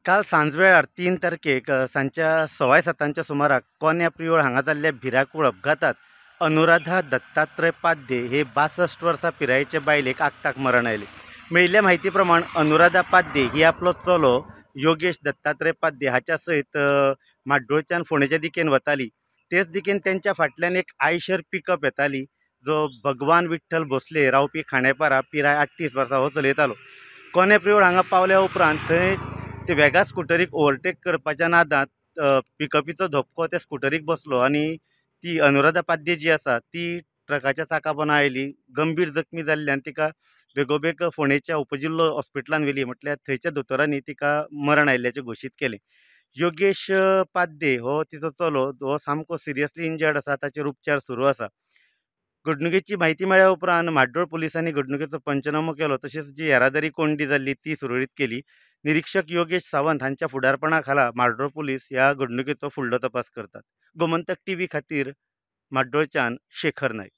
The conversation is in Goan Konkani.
काल सांजवेळार 3 तारखेक सांजच्या 6:15 सुमाराक कोन्या प्रियोळ हांगा जाल्ल्या भिरांकूळ अपघातात अनुराधा दत्तात्रय पाध्ये हे 62 वर्सां पिरायेचे बायलेक आक्ताक मरण आयलें. मेळिल्ल्या म्हायती प्रमाण अनुराधा पाध्ये ही आपलो चलो योगेश दत्तात्रय पाध्ये हाच्या सयत म्हाड्डोळच्यान फोंडेच्या दिकेन वताली. तेच दिकेन तेंच्या फाटल्यान एक आयशर पिकअप येताली, जो भगवान विठ्ठल भोसले रावपी खांडेपारा पिराय 38 वर्सां हो चलयतालो. कोन्या प्रियोळ हांगा पावल्या उपरांत थंय ते वेगा स्कुटरीक ओवरटेक करपाच्या नादांत पिकअपीचो धपको त्या स्कुटरीक बसलो आनी ती अनुराधा पाध्ये जी आसा ती ट्रकाच्या चाका पोंदा आयली. गंभीर जखमी जाल्ल्यान तिका बेगोबेग फोंडेच्या उपजिल्लो हॉस्पिटलान व्हेली. म्हटल्यार थंयच्या दोतोरांनी तिका मरण आयिल्ल्याचें घोशीत केलें. योगेश पाध्ये हो तिचो चलो, हो सामको सिरियसली इंजर्ड आसा, ताचेर उपचार सुरू आसा. घडणुकेची म्हायती मेळ्ळ्या उपरांत म्हाड्डोळ पुलिसांनी घडणुकेचो पंचनामो केलो, तशेंच जी येरादारी कोंडी जाल्ली ती सुरळीत केली. निरीक्षक योगेश सावंत हांच्या फुडारपणा खाला म्हाड्डोळ पुलीस ह्या घडणुकेचो फुडलो तपास करतात. गोमंतक टीव्ही खातीर म्हाड्डोळच्यान शेखर नायक.